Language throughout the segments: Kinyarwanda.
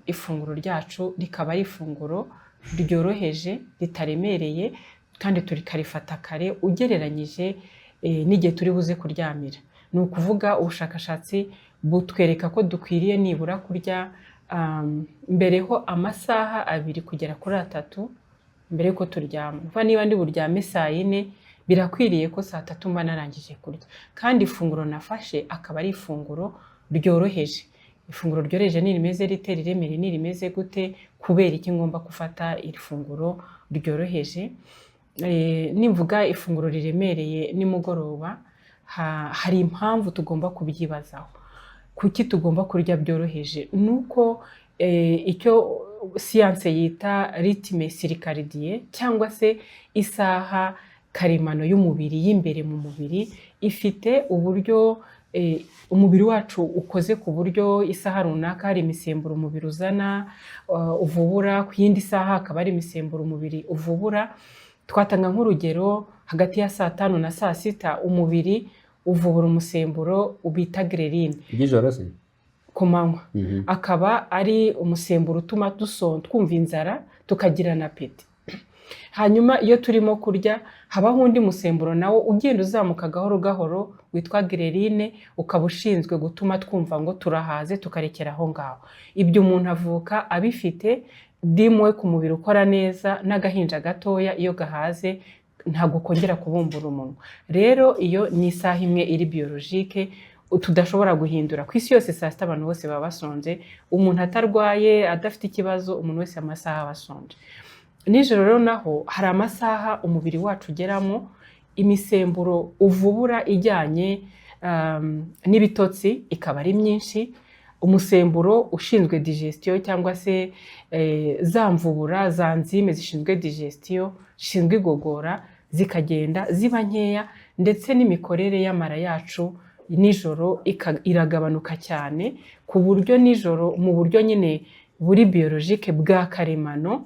ifunguro ryacu rikaba ari ifunguro ryoroheje, ritaremereye, kandi tukarifata kare ugereranyije n'igihe turi buze kuryamira. Ni ukuvuga, ubushakashatsi butwereka ko dukwiriye nibura kurya mbere ho amasaha 2 kugera kuri 3 mbere yuko turyama. Ni ukuvuga, niba ndi buryame saa 4, birakwiriye ko saa 3 mba narangije kurya, kandi ifunguro nafashe akaba ari ifunguro ryoroheje. Ifunguro ryoroheje ni rimeze rite? Riremereye ni rimeze gute? Kubera iki ngomba gufata iri funguro ryoroheje? Nimvuga ifunguro riremereye nimugoroba, hari impamvu tugomba kubyibazaho. Kuki tugomba kurya byoroheje? Ni uko icyo siyanse yita rythme circadien, cyangwa se isaha karemano y'umubiri y'imbere mu mubiri, ifite uburyo umubiri wacu ukoze, ku buryo isaha runaka hari imisemburo umubiri uzana, uvubura, ku yindi saha hakaba hari imisemburo umubiri uvubura. Twatanga nk'urugero: hagati ya saa 5 na saa 6 umubiri uvubura umusemburo bita ghréline. Ry'ijoro se? Ku manywa. Akaba ari umusemburo utuma twumva inzara, tukagira na appétit. Hanyuma iyo turimo kurya, habaho undi musemburo nawo ugenda uzamuka gahoro gahoro witwa ghréline, ukaba ushinzwe gutuma twumva ngo turahaze, tukarekera aho ngaho. Ibyo umuntu avuka abifite, dimwe ku mubiri ukora neza, n'agahinja gatoya iyo gahaze ntabwo kongera kubumbura umunwa. Rero iyo ni isaha imwe iri biologique tudashobora guhindura. Ku isi yose saa 6 abantu bose baba basonje. Umuntu atarwaye, adafite ikibazo, umuntu wese amasaha aba asonje. Nijoro rero naho hari amasaha umubiri wacu ugeramo, imisemburo uvubura ijyanye n'ibitotsi ikaba ari myinshi, umusemburo ushinzwe digestion, cyangwa se za mvubura za enzyme zishinzwe digestion, zishinzwe igogora, zikagenda ziba nkeya, ndetse n'imikorere y'amara yacu nijoro iragabanuka cyane, ku buryo nijoro, mu buryo nyine buri biologique bwa karemano,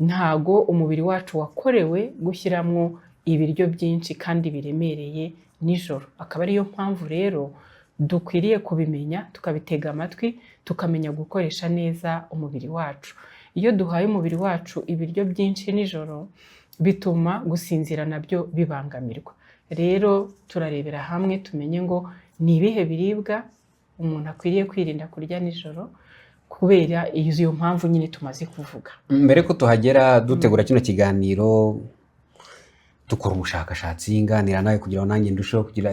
ntago umubiri wacu wakorewe gushyiramo ibiryo byinshi kandi biremereye nijoro. Akaba ariyo mpamvu rero dukwiriye kubimenya, tukabitega amatwi, tukamenya gukoresha neza umubiri wacu. Iyo duhaye umubiri wacu ibiryo byinshi nijoro, bituma gusinzira nabyo bibangamirwa. Rero turarebera hamwe tumenye ngo ni ibihe biribwa umuntu akwiriye kwirinda kurya nijoro kubera iyo mpamvu nyine tumaze kuvuga. Mbere ko tuhagera, dutegura kino kiganiro, dukora ubushakashatsi, nganira nawe kugira ngo nanjye ndusheho kugira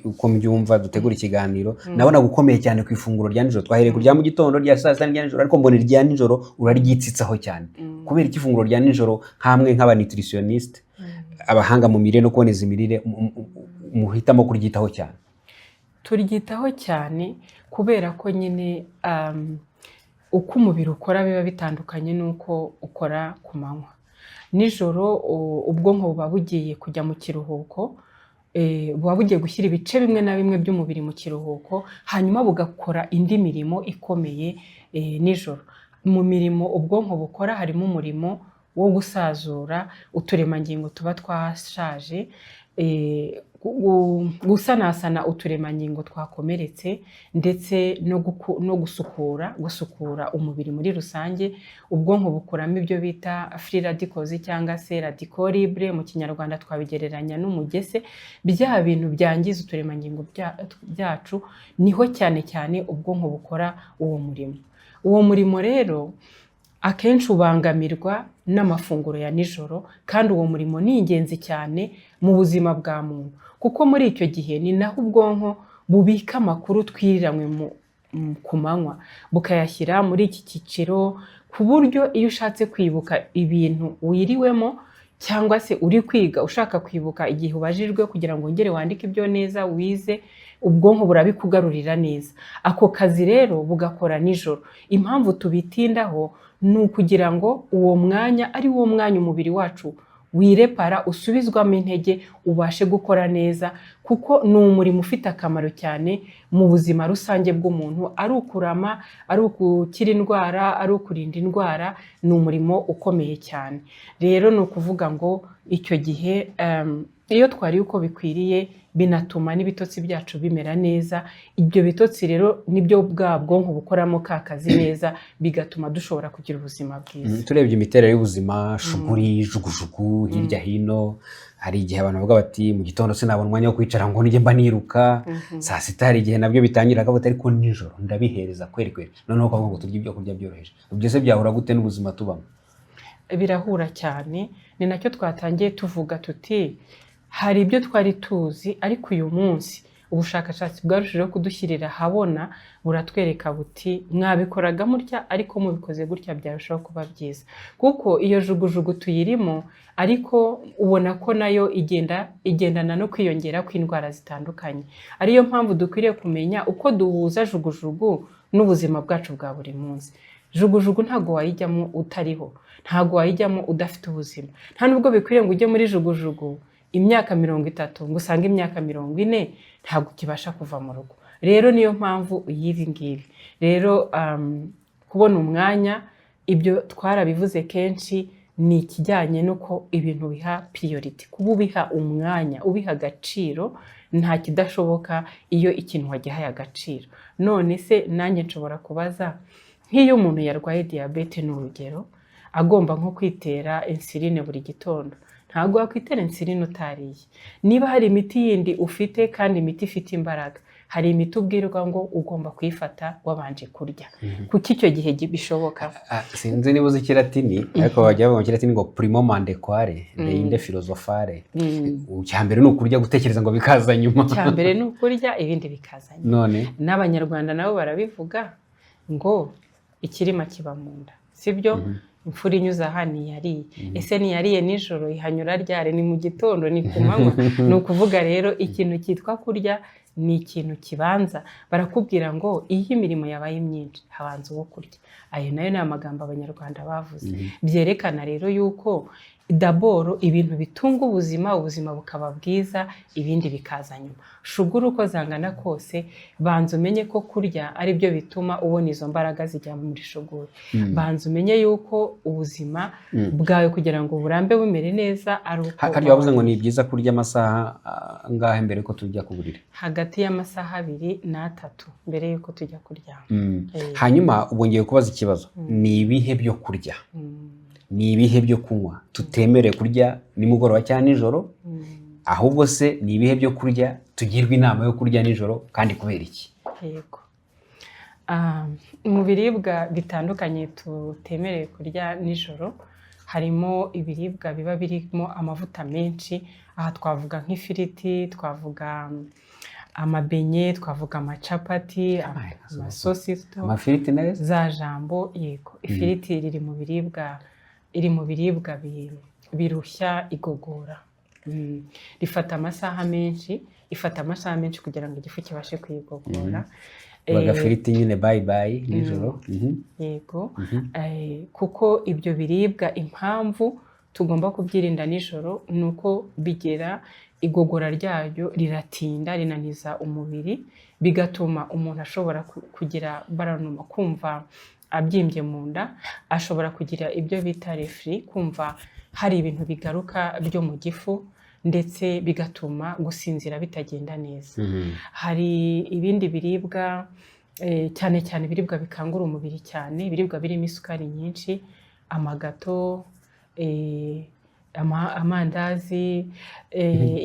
uko mbyumva, dutegura ikiganiro, nabona gukomeye cyane ku ifunguro rya nijoro. Twahereye ku rya mu gitondo, rya saa sita n'irya nijoro, ariko mbona irya nijoro uraryitsitsaho cyane. Kubera iki ifunguro rya nijoro, nk'amwe nk'aba nutritionniste, abahanga mu mirire no kuboneza imirire, muhitamo kuryitaho cyane? Turyitaho cyane kubera ko nyine uko umubiri ukora biba bitandukanye n'uko ukora ku manywa. Nijoro ubwonko buba bugiye kujya mu kiruhuko, buba bugiye gushyira ibice bimwe na bimwe by'umubiri mu kiruhuko, hanyuma bugakora indi mirimo ikomeye nijoro. Mu mirimo ubwonko bukora harimo umurimo wo gusazura uturemangingo tuba twashaje, gusanasana uturemangingo twakomeretse, ndetse no gusukura umubiri muri rusange. Ubwonko bukuramo ibyo bita free radicals, cyangwa se radicaux libres, mu Kinyarwanda twabigereranya n'umugese, bya bintu byangiza uturemangingo byacu. Niho cyane cyane ubwonko bukora uwo murimo. Uwo murimo rero akenshi ubangamirwa n'amafunguro ya nijoro, kandi uwo murimo ni ingenzi cyane mu buzima bwa muntu, kuko muri icyo gihe ni naho ubwonko bubika amakuru twiriranywe ku manywa, bukayashyira muri iki cyiciro, ku buryo iyo ushatse kwibuka ibintu wiriwemo, cyangwa se uri kwiga ushaka kwibuka igihe ubajijwe kugira ngo wongere wandike ibyo neza wize, ubwonko burabikugarurira neza. Ako kazi rero bugakora nijoro. Impamvu tubitindaho ni ukugira ngo uwo mwanya ari wo mwanya umubiri wacu wirepara, usubizwamo intege, ubashe gukora neza, kuko ni umurimo ufite akamaro cyane mu buzima rusange bw'umuntu, ari ukurama, ari ugukira indwara, ari ukurinda indwara. Ni umurimo ukomeye cyane. Rero ni ukuvuga ngo icyo gihe Iyo twariye uko bikwiriye, binatuma n'ibitotsi byacu bimera neza. Ibyo bitotsi rero nibyo bwa bwonko bukoramo ka kazi neza, bigatuma dushobora kugira ubuzima bwiza. Turebye imiterere y'ubuzima, shuguri jugujugu hirya hino, hari igihe abantu bavuga bati: "Mu gitondo sinabona umwanya wo kwicara ngo nijye mba niruka." Saa sita hari igihe nabyo bitangira, akavuga, ariko nijoro ndabihereza kweri kweri. Noneho ukavuga ngo turye ibyo kurya byoroheje, ibyo se byahura gute n'ubuzima tubamo? Birahura cyane. Ni nacyo twatangiye tuvuga tuti hari ibyo twari tuzi, ariko uyu munsi ubushakashatsi bwarushijeho kudushyirira ahabona, buratwereka buti: "Mwabikoraga mutya, ariko mubikoze gutya byarushaho kuba byiza." Kuko iyo jugujugu tuyirimo, ariko ubona ko nayo igenda igendana no kwiyongera kw'indwara zitandukanye, ariyo mpamvu dukwiriye kumenya uko duhuza jugujugu n'ubuzima bwacu bwa buri munsi. Jugujugu ntabwo wayijyamo utariho, ntabwo wayijyamo udafite ubuzima. Nta nubwo bikwiriye ngo ujye muri jugujugu imyaka 30 ngo usange imyaka 40 ntabwo ukibasha kuva mu rugo. Rero niyo mpamvu y'ibi ngibi rero, kubona umwanya, ibyo twarabivuze kenshi, ni ikijyanye n'uko ibintu biha priority, kuba ubiha umwanya, ubiha agaciro. Nta kidashoboka iyo ikintu wagihaye agaciro. None se nanjye nshobora kubaza, nk'iyo umuntu yarwaye diyabete, ni urugero, agomba nko kwitera insuline buri gitondo, ntabwo wakwitera insuline utariye. Niba hari imiti yindi ufite, kandi imiti ifite imbaraga, hari imiti ubwirwa ngo ugomba kuyifata wabanje kurya. Kuki icyo gihe bishoboka? Ah, sinzi niba uzi ikilatini, ariko bajya bavuga mu kilatini ngo "Primo mandequare, deinde philosophare". Icya mbere ni ukurya, gutekereza ngo bikaza nyuma. Icya mbere ni ukurya, ibindi bikaza nyuma. None N'Abanyarwanda nabo barabivuga ngo ikirima kiba mu nda, sibyo? Imfura inyuze aha ntiyariye. Ese ntiyariye nijoro, ihanyura ryari? Ni mu gitondo, ni ku manywa? Ni ukuvuga rero ikintu cyitwa kurya ni ikintu kibanza. Barakubwira ngo iyo imirimo yabaye myinshi habanza uwo kurya. Ayo nayo ni amagambo Abanyarwanda bavuze. Byerekana rero yuko d'abord ibintu bitunga ubuzima, ubuzima bukaba bwiza, ibindi bikaza nyuma. Shuguru uko zangana kose, banza umenye ko kurya ari byo bituma ubona izo mbaraga zijya muri shuguru. Banza umenye yuko ubuzima bwawe kugira ngo burambe bumere neza ari uko Harya wavuze ngo ni byiza kurya amasaha angahe mbere yuko tujya ku buriri? Hagati y'amasaha 2 n'atatu mbere y'uko tujya kuryama. Hanyuma ubwo ngiye kubaza ikibazo: ni ibihe byo kurya, ni ibihe byo kunywa tutemerewe kurya nimugoroba cyangwa nijoro? Ahubwo se ni ibihe byo kurya tugirwa inama yo kurya nijoro, kandi kubera iki? Yego. Mu biribwa bitandukanye tutemerewe kurya nijoro harimo ibiribwa biba birimo amavuta menshi. Aha twavuga nk'ifiriti, twavuga amabenye, twavuga amacapati, amasosiso. Amafiriti nayo? Za jambon, yego. Ifiriti riri mu biribwa, iri mu biribwa birushya igogora. Rifata amasaha menshi, ifata amasaha menshi kugira ngo igifu kibashe kuyigogora. Bagafiriti nyine, bye bye nijoro. Yego. Kuko ibyo biribwa, impamvu tugomba kubyirinda nijoro ni uko bigera igogora ryaryo riratinda, rinaniza umubiri, bigatuma umuntu ashobora kugira ballonnement, kumva abyimbye mu nda, ashobora kugira ibyo bita reflux, kumva hari ibintu bigaruka byo mu gifu, ndetse bigatuma gusinzira bitagenda neza. Hari ibindi biribwa, cyane cyane ibiribwa bikangura umubiri cyane, ibiribwa birimo isukari nyinshi, amagato, amandazi,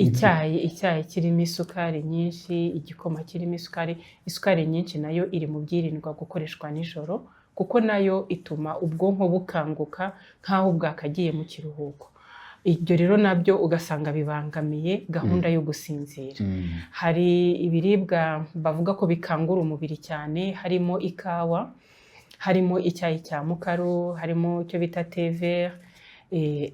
icyayi kirimo isukari nyinshi, igikoma kirimo isukari. Isukari nyinshi nayo iri mu byirindwa gukoreshwa nijoro, kuko nayo ituma ubwonko bukanguka nk'aho bwakagiye mu kiruhuko. Ibyo rero nabyo ugasanga bibangamiye gahunda yo gusinzira. Hari ibiribwa bavuga ko bikangura umubiri cyane, harimo ikawa, harimo icyayi cya mukaru, harimo icyo bita thé vert.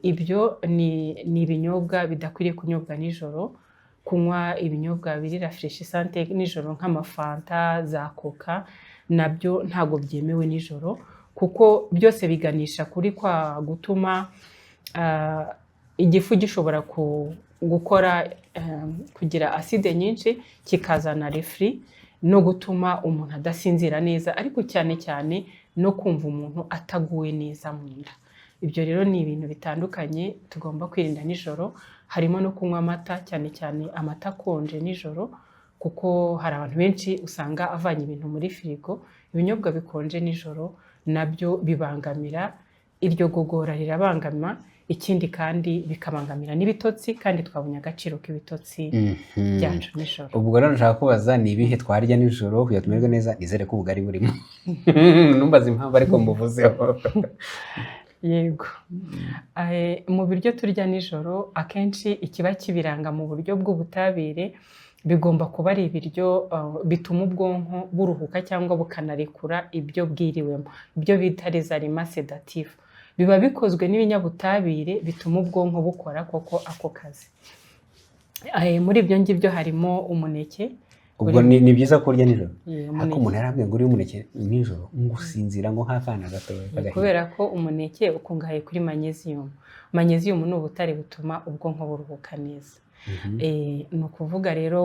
Ibyo ni ibinyobwa bidakwiriye kunyobwa nijoro. Kunywa ibinyobwa biri rafraîchissant nijoro nk'amafanta, za Coca, nabyo ntabwo byemewe nijoro, kuko byose biganisha kuri kwa gutuma igifu gishobora gukora, kugira acide nyinshi, kikazana reflux no gutuma umuntu adasinzira neza, ariko cyane cyane no kumva umuntu ataguwe neza mu nda. Ibyo rero ni ibintu bitandukanye tugomba kwirinda nijoro, harimo no kunywa amata, cyane cyane amata akonje nijoro, kuko hari abantu benshi usanga avanye ibintu muri firigo. Ibinyobwa bikonje nijoro nabyo bibangamira iryo gogora, rirabangama. Ikindi kandi bikabangamira n'ibitotsi, kandi twabonye agaciro k'ibitotsi byacu nijoro. Ubwo rero nshaka kubaza, ni ibihe twarya nijoro kugira tumererwe neza? Nizere ko ubugari burimo, numbaza impamvu ariko mbuvuzeho. Yego. Mu biryo turya nijoro, akenshi ikiba kibiranga mu buryo bw'ubutabire bigomba kuba ari ibiryo bituma ubwonko buruhuka cyangwa bukanarekura ibyo bwiriwemo, ibyo bita les aliments sédatifs. Biba bikozwe n'ibinyabutabire bituma ubwonko bukora koko ako kazi. Muri ibyo ngibyo harimo umuneke. Ubwo ni byiza kurya nijoro? Yeah, ariko umuneke. Umuntu yarambwiye ngo uriye umuneke nijoro ngo usinzira ngo nk'akana gatoya k'agahinja. Kubera ko umuneke ukungahaye kuri magnesium. Magnesium ni ubutare butuma ubwonko buruhuka neza. Ni ukuvuga rero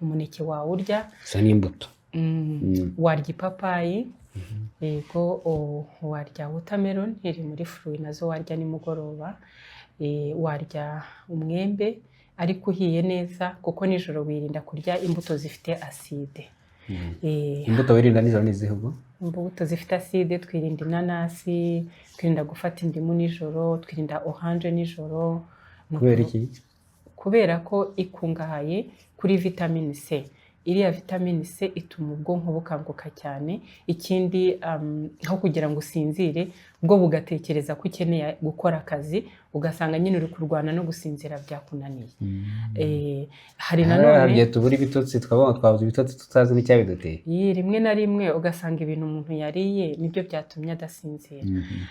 umuneke wawurya. Izo ni imbuto. Warya ipapayi, yego, warya watermelon iri muri fruit nazo warya nimugoroba. Warya umwembe ariko uhiye neza, kuko nijoro wirinda kurya imbuto zifite acide. Imbuto wirinda nijoro ni izihe ubwo? Imbuto zifite acide, twirinda inanasi, twirinda gufata indimu nijoro, twirinda orange nijoro. Kubera iki? Kubera ko ikungahaye kuri vitamine C. Iriya vitamine C ituma ubwonko bukanguka cyane. Ikindi, aho kugira ngo usinzire, bwo bugatekereza ko ukeneye gukora akazi, ugasanga nyine uri kurwana no gusinzira byakunaniye. Hari hari nanone igihe tubura ibitotsi, tukabona twabuze ibitotsi tutazi n'icyabiduteye. Iyi, rimwe na rimwe ugasanga ibintu umuntu yariye nibyo byatumye adasinzira.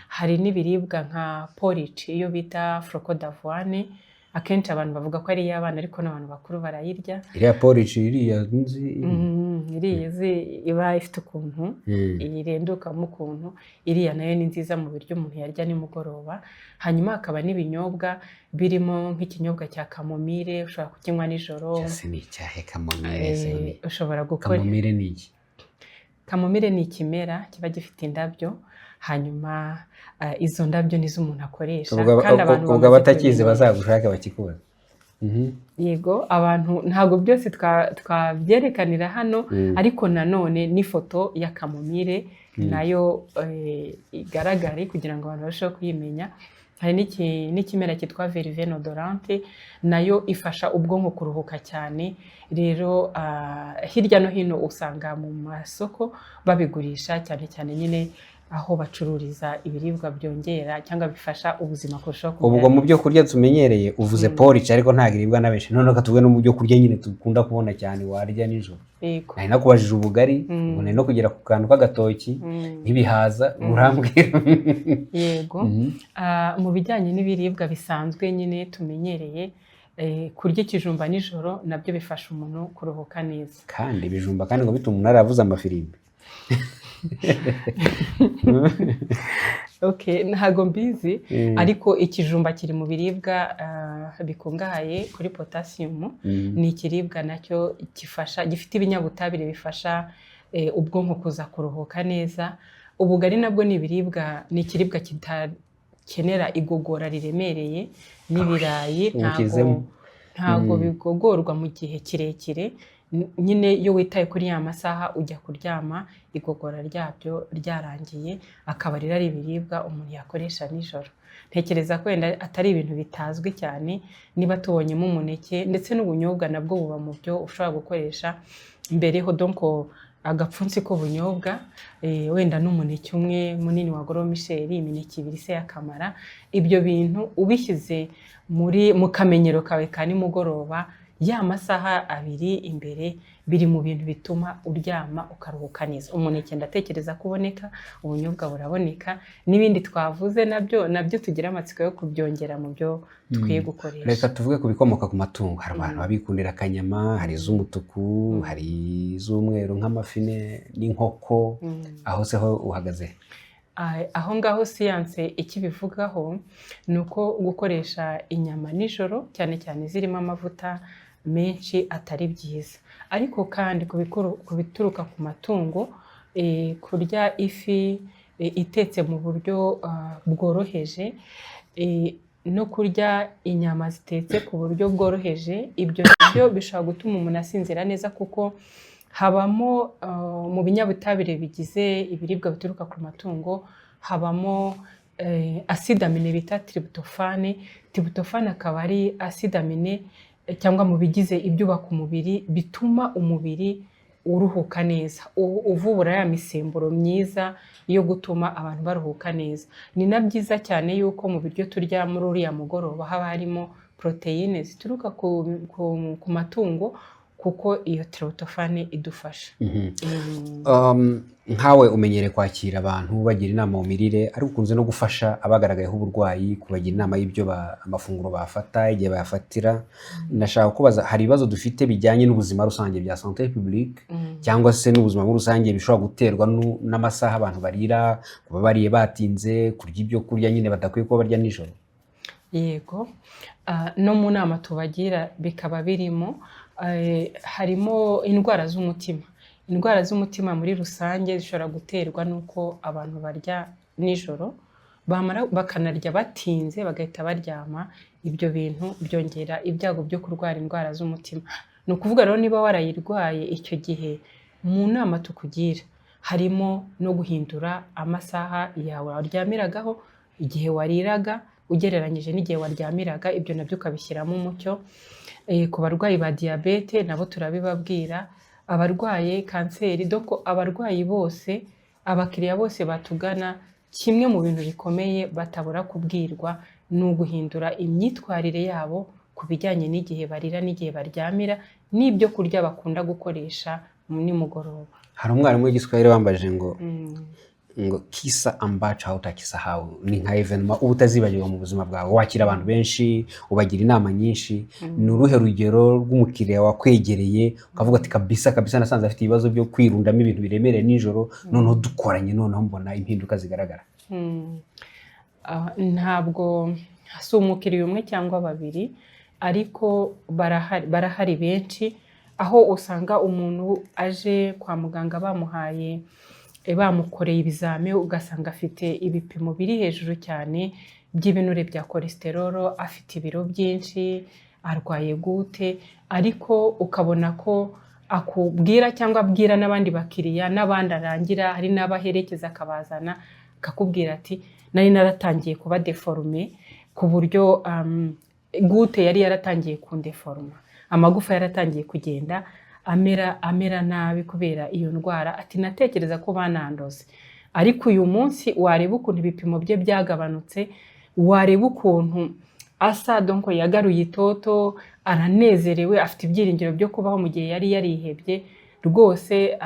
Hari n'ibiribwa nka porridge, iyo bita flocon d'avoine. Akenshi abantu bavuga ko ari iy'abana, ariko n'abantu bakuru barayirya. Iriya porridge iriya nzi. Iriya izi iba ifite ukuntu irendukamo ukuntu, iriya nayo ni nziza mu biryo umuntu yarya nimugoroba. Hanyuma hakaba n'ibinyobwa birimo nk'ikinyobwa cya kamomile, ushobora kukinywa nijoro. Cyose ni icyahe kamomile se? Ushobora gukora Kamomile ni iki? Kamomile ni ikimera kiba gifite indabyo, hanyuma izo ndabyo nizo umuntu akoresha. Ubwo Kandi abantu ubwo bamaze abatakizi kubimenya. bazagushake bakikubaza. Yego, abantu ntabwo byose twabyerekanira hano, ariko nanone n'ifoto ya kamomile nayo igaragare kugira ngo abantu barusheho kuyimenya. Hari n'ikimera cyitwa verveine odorante, nayo ifasha ubwonko kuruhuka cyane. Rero hirya no hino usanga mu masoko babigurisha, cyane cyane nyine aho bacururiza ibiribwa byongera cyangwa bifasha ubuzima kurushaho kumera Ubwo mu neza. byo kurya tumenyereye uvuze porridge, ariko ntabwo iribwa na benshi. Noneho tuvuge no mu byo kurya nyine dukunda kubona cyane warya nijoro. Nari nakubajije ubugari, ubu nari no kugera ku kantu k'agatoki nk'ibihaza, urambwira. Yego. Mu bijyanye n'ibiribwa bisanzwe nyine tumenyereye, kurya ikijumba nijoro nabyo bifasha umuntu kuruhuka neza. Kandi ibijumba kandi ngo bituma umuntu aravuza amafirimbi. Okay, ntago mbizi, ariko ikijumba kiri mu biribwa bikungahaye kuri potassium. Ni ikiribwa nacyo gifasha, gifite ibinyabutabire bifasha ubwonko kuza kuruhuka neza. Ubugari nabwo ni ibiribwa, ni ikiribwa kidakenera igogora riremereye, n'ibirayi ntago Ubukizemo. ntago bigogorwa mu gihe kirekire. Nyine iyo witaye kuri ya masaha ujya kuryama, igogora ryabyo ryarangiye, akaba rero ari ibiribwa umuntu yakoresha nijoro. Ntekereza ko wenda atari ibintu bitazwi cyane, niba tubonyemo umuneke ndetse n'ubunyobwa, nabwo buba mu byo ushobora gukoresha mbere ho, donc agapfunsi k'ubunyobwa, wenda n'umuneke umwe munini wa Gros Michel, imineke ibiri se y'akamara. Ibyo bintu ubishyize mu kamenyero kawe ka nimugoroba, ya masaha 2 imbere, biri mu bintu bituma uryama ukaruhuka neza. Umuneke ndatekereza ko uboneka, ubunyobwa buraboneka, n'ibindi twavuze nabyo tugira amatsiko yo kubyongera mu byo dukwiye gukoresha. Reka tuvuge ku bikomoka ku matungo. Hari abantu babikundira akanyama, hari iz'umutuku, hari iz'umweru nk'amafi n'inkoko. Aho se ho uhagaze? Aho ngaho siyanse ikibivugaho ni uko gukoresha inyama nijoro, cyane cyane zirimo amavuta menshi, atari byiza. Ariko kandi ku bituruka ku matungo, kurya ifi. itetse mu buryo bworoheje, no kurya inyama zitetse ku buryo bworoheje. Ibyo nabyo bishobora gutuma umuntu asinzira neza, kuko habamo mu binyabutabire bigize ibiribwa bituruka ku matungo habamo acide aminé bita tryptophane. Tryptophane akaba ari acide aminé cyangwa mu bigize ibyubaka umubiri bituma umubiri uruhuka neza, uvubura ya misemburo myiza yo gutuma abantu baruhuka neza. Ni na byiza cyane yuko mu biryo turya muri uriya mugoroba haba harimo poroteyine zituruka ku matungo, kuko iyo tryptophane idufasha. Nkawe umenyereye kwakira abantu bagira inama mu mirire, ariko ukunze no gufasha abagaragayeho uburwayi, kubagira inama y'ibyo amafunguro bafata, igihe bayafatira. Ndashaka kubaza, hari ibibazo dufite bijyanye n'ubuzima rusange bya santé publique cyangwa se n'ubuzima muri rusange bishobora guterwa n'amasaha abantu barira, kuba bariye batinze, kurya ibyo kurya nyine badakwiye kuba barya nijoro? Yego. No mu nama tubagira bikaba birimo, harimo indwara z'umutima. Indwara z'umutima muri rusange zishobora guterwa n'uko abantu barya nijoro, bamara bakanarya batinze, bagahita baryama. Ibyo bintu byongera ibyago byo kurwara indwara z'umutima. Ni ukuvuga rero, niba warayirwaye, icyo gihe mu nama tukugira harimo no guhindura amasaha yawe waryamiragaho, igihe wariraga ugereranyije n'igihe waryamiraga, ibyo nabyo ukabishyiramo umucyo. Ku barwayi ba diyabete nabo turabibabwira, abarwaye kanseri, donc abarwayi bose, abakiriya bose batugana, kimwe mu bintu bikomeye batabura kubwirwa ni uguhindura imyitwarire yabo ku bijyanye n'igihe barira n'igihe baryamira n'ibyo kurya bakunda gukoresha nimugoroba. Hari umwarimu w'igiswahili wambajije ngo "Kisa ambacho hautakisahau" ni nka événement uba utazibagirwa mu buzima bwawe. Wakira abantu benshi, ubagira inama nyinshi. Ni uruhe rugero rw'umukiriya wakwegereye ukavuga ati: "Kabisa kabisa, nasanze afite ibibazo byo kwirundamo ibintu biremereye nijoro, noneho dukoranye, noneho mbona impinduka zigaragara"? Ntabwo si umukiriya umwe cyangwa babiri, ariko barahari, barahari benshi, aho usanga umuntu aje kwa muganga bamuhaye, bamukoreye ibizame, ugasanga afite ibipimo biri hejuru cyane by'ibinure bya cholesterol, afite ibiro byinshi, arwaye gute, ariko ukabona ko akubwira cyangwa abwira n'abandi bakiriya n'abandi arangira, hari n'abo aherekeza akabazana, akakubwira ati: "Nari naratangiye kuba déformé, ku buryo goutte yari yaratangiye kundeforoma, amagufa yaratangiye kugenda amera nabi kubera iyo ndwara", ati: "Natekereza ko banandoze, ariko uyu munsi wareba ukuntu ibipimo bye byagabanutse, wareba ukuntu asa, donc yagaruye itoto, aranezerewe, afite ibyiringiro byo kubaho mu gihe yari yarihebye rwose."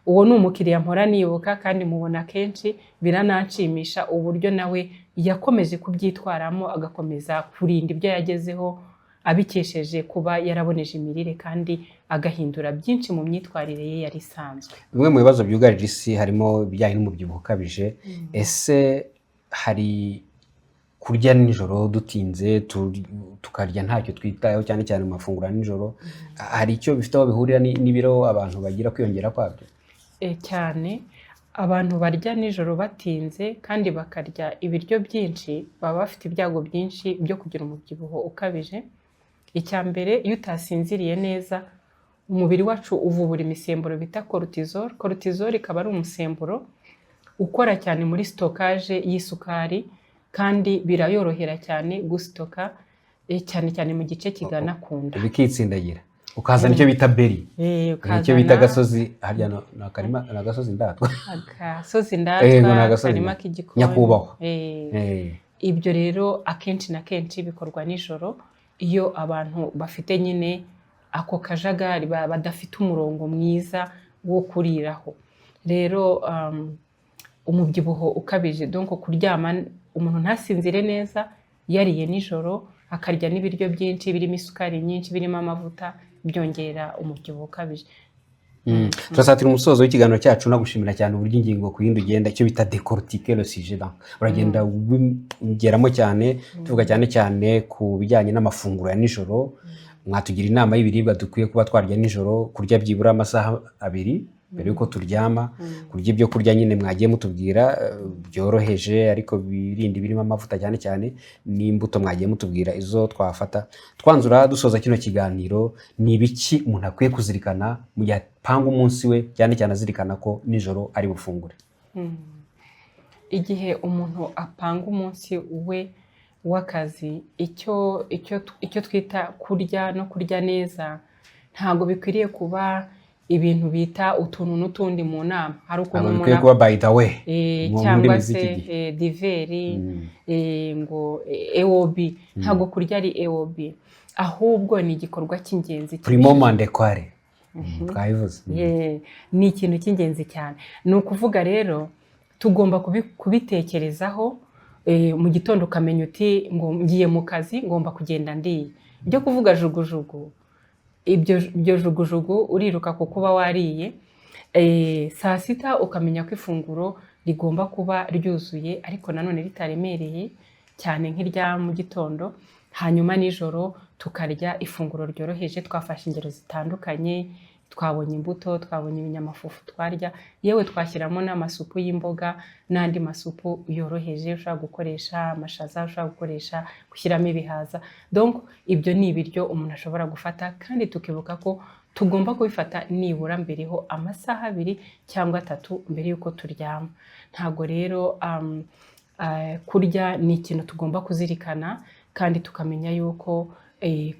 Uwo ni umukiriya mpora nibuka kandi mubona kenshi, birananshimisha uburyo nawe yakomeje kubyitwaramo, agakomeza kurinda ibyo yagezeho abikesheje kuba yaraboneje imirire kandi agahindura byinshi mu myitwarire ye yari isanzwe. Bimwe mu bibazo byugarije isi harimo ibijyanye n'umubyibuho ukabije. Ese hari kurya nijoro dutinze, tukarya ntacyo twitayeho, cyane cyane mu mafunguro ya nijoro, hari icyo bifite aho bihurira n'ibiro abantu bagira, kwiyongera kwabyo? Cyane. Abantu barya nijoro batinze kandi bakarya ibiryo byinshi baba bafite ibyago byinshi byo kugira umubyibuho ukabije. Icya mbere, iyo utasinziriye neza, umubiri wacu uvubura imisemburo bita cortisol. Cortisol ikaba ari umusemburo ukora cyane muri stockage y'isukari, kandi birayorohera cyane gusitoka, cyane cyane mu gice kigana ku nda. Bikitsindagira, ukazana icyo bita belly. Icyo bita ukazana agasozi harya ni akarima, ni agasozi ndatwa. Agasozi Yego, ni ndatwa, agasozi akarima ndatwa. k'igikoni. Nyakubahwa. Ibyo rero akenshi na kenshi bikorwa nijoro, iyo abantu bafite nyine ako kajagari, badafite umurongo mwiza wo kuriraho. Rero umubyibuho ukabije, donc kuryama umuntu ntasinzire neza, yariye nijoro, akarya n'ibiryo byinshi birimo isukari nyinshi, birimo amavuta, byongera umubyibuho ukabije. Turasatira umusozo w'ikiganiro cyacu. Nagushimira cyane uburyo ingingo ku yindi ugenda, icyo bita décortiquer le sujet, donc uragenda ugeramo cyane. Tuvuga cyane cyane ku bijyanye n'amafunguro ya nijoro, mwatugira inama y'ibiribwa dukwiye kuba twarya nijoro, kurya byibura amasaha 2. mbere y'uko turyama, kurya ibyo kurya nyine mwagiye mutubwira byoroheje, ariko birindi birimo amavuta cyane cyane, n'imbuto mwagiye mutubwira izo twafata. Twanzura, dusoza kino kiganiro, ni ibiki umuntu akwiye kuzirikana mu gihe apanga umunsi we, cyane cyane azirikana ko nijoro ari bufungure? Igihe umuntu apanga umunsi we w'akazi, icyo twita kurya no kurya neza ntabwo bikwiriye kuba ibintu bita utuntu n'utundi mu nama. Hari ukuntu Ntabwo umuntu bikwiye kuba by the way mu cyangwa ndimi se z'iki gihe. Divers, ngo EOB. Ntabwo kurya ari EOB, ahubwo ni igikorwa cy'ingenzi. Primo mandekware twabivuze. Ni ikintu cy'ingenzi cyane. Ni ukuvuga rero tugomba kubitekerezaho mu gitondo, ukamenya uti ngo ngiye mu kazi, ngomba kugenda ndiye. Ibyo kuvuga jugujugu, ibyo jugujugu uriruka kuko uba wariye. Saa sita ukamenya ko ifunguro rigomba kuba ryuzuye, ariko nanone ritaremereye cyane nk'irya mu gitondo. Hanyuma nijoro tukarya ifunguro ryoroheje. Twafashe ingero zitandukanye: twabonye imbuto, twabonye ibinyamafufu twarya, yewe twashyiramo n'amasupu y'imboga n'andi masupu yoroheje. Ushobora gukoresha amashaza, ushobora gukoresha gushyiramo ibihaza. Donc ibyo ni ibiryo umuntu ashobora gufata, kandi tukibuka ko tugomba kubifata nibura mbereho amasaha 2 cyangwa 3 mbere y'uko turyama. Ntabwo rero kurya ni ikintu tugomba kuzirikana, kandi tukamenya yuko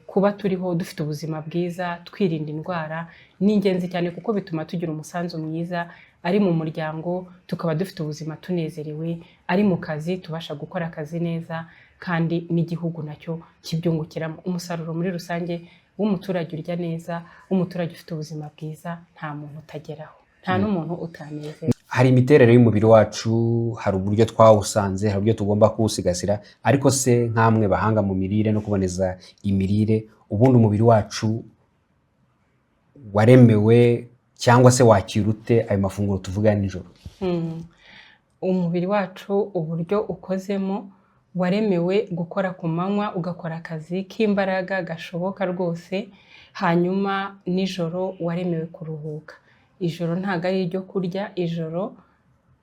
kuba turiho dufite ubuzima bwiza, twirinda indwara, ni ingenzi cyane, kuko bituma tugira umusanzu mwiza ari mu muryango, tukaba dufite ubuzima tunezerewe, ari mu kazi tubasha gukora akazi neza, kandi n'igihugu nacyo kibyungukiramo. Umusaruro muri rusange w'umuturage urya neza, w'umuturage ufite ubuzima bwiza, nta muntu utageraho, nta n'umuntu utanezerwa. Hari imiterere y'umubiri wacu, hari uburyo twawusanze, hari uburyo tugomba kuwusigasira. Ariko se nk'amwe bahanga mu mirire no kuboneza imirire, ubundi umubiri wacu waremewe cyangwa se wakira ute ayo mafunguro tuvuga ya nijoro? Umubiri wacu, uburyo ukozemo, waremewe gukora ku manywa, ugakora akazi k'imbaraga gashoboka rwose, hanyuma nijoro waremewe kuruhuka. Ijoro ntabwo ari iryo kurya, ijoro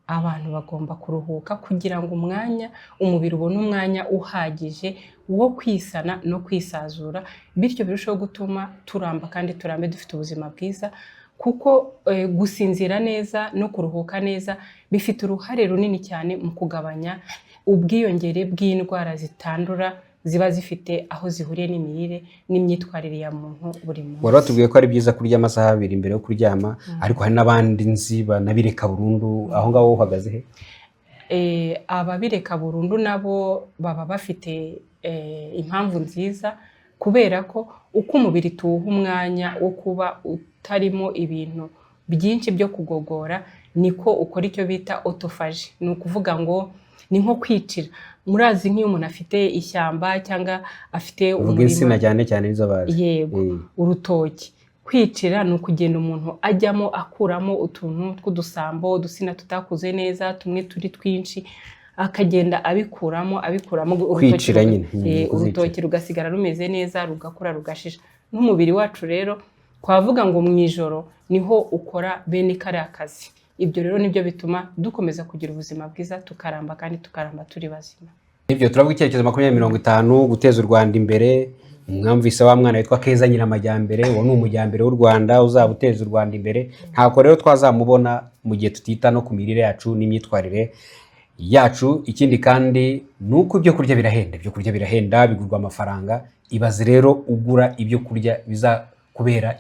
abantu bagomba kuruhuka kugira ngo umwanya umubiri ubone umwanya uhagije wo kwisana no kwisazura, bityo birusheho gutuma turamba kandi turambe dufite ubuzima bwiza, kuko gusinzira neza no kuruhuka neza bifite uruhare runini cyane mu kugabanya ubwiyongere bw'indwara zitandura ziba zifite aho zihuriye n'imirire n'imyitwarire ya muntu buri munsi. Wari watubwiye ko ari byiza kurya amasaha 2 mbere yo kuryama, ariko hari n'abandi nzi banabireka burundu. Aho ngaho uhagaze he? Ababireka burundu nabo baba bafite impamvu nziza, kubera ko uko umubiri tuwuha umwanya wo kuba utarimo ibintu byinshi byo kugogora, niko ukora icyo bita autophagie. Ni ukuvuga ngo ni nko kwicira. Murazi nk'iyo umuntu afite ishyamba cyangwa afite Uvuga insina cyane cyane nizo bazi. Yego. Urutoki. Kwicira ni ukugenda umuntu ajyamo akuramo utuntu tw'udusambo, udusina tutakuze neza, tumwe turi twinshi, akagenda abikuramo, abikuramo urutoki. Kwicira nyine. Kuzicira. Urutoki rugasigara rumeze neza, rugakura, rugashisha. N'umubiri wacu rero twavuga ngo mu ijoro niho ukora bene kariya kazi. Ibyo rero nibyo bituma dukomeza kugira ubuzima bwiza, tukaramba, kandi tukaramba turi bazima. Nibyo, turavuga icyerekezo 2050, guteza u Rwanda imbere. Mwamvise wa mwana witwa Keza Nyiramajyambere, uwo ni umujyambere w'u Rwanda uzaba uteza u Rwanda imbere. Ntabwo rero twazamubona mu gihe tutita no ku mirire yacu n'imyitwarire yacu. Ikindi kandi ni uko ibyo kurya birahenda, ibyo kurya birahenda, bigurwa amafaranga. Ibaze rero ugura ibyo kurya bizakubera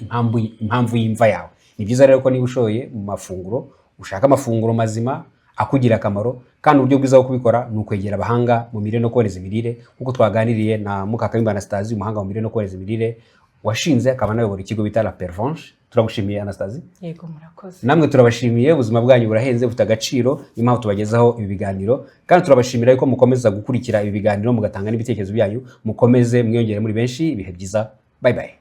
impamvu y'imva yawe. Ni byiza rero ko niba ushoye mu mafunguro, ushaka amafunguro mazima akugira akamaro, kandi uburyo bwiza bwo kubikora ni ukwegera abahanga mu mirire no kuboneza imirire, nk'uko twaganiriye na Mukakayumba Anastasie, umuhanga mu mirire no kuboneza imirire, washinze akaba anayobora ikigo bita La Pervenche. Turagushimiye, Anastasie. Yego, murakoze. Namwe turabashimiye. Ubuzima bwanyu burahenze, bufite agaciro, niyo mpamvu tubagezaho ibi biganiro, kandi turabashimira yuko mukomeza gukurikira ibi biganiro, mugatanga n'ibitekerezo byanyu. Mukomeze mwiyongere muri benshi. Ibihe byiza, bye bye.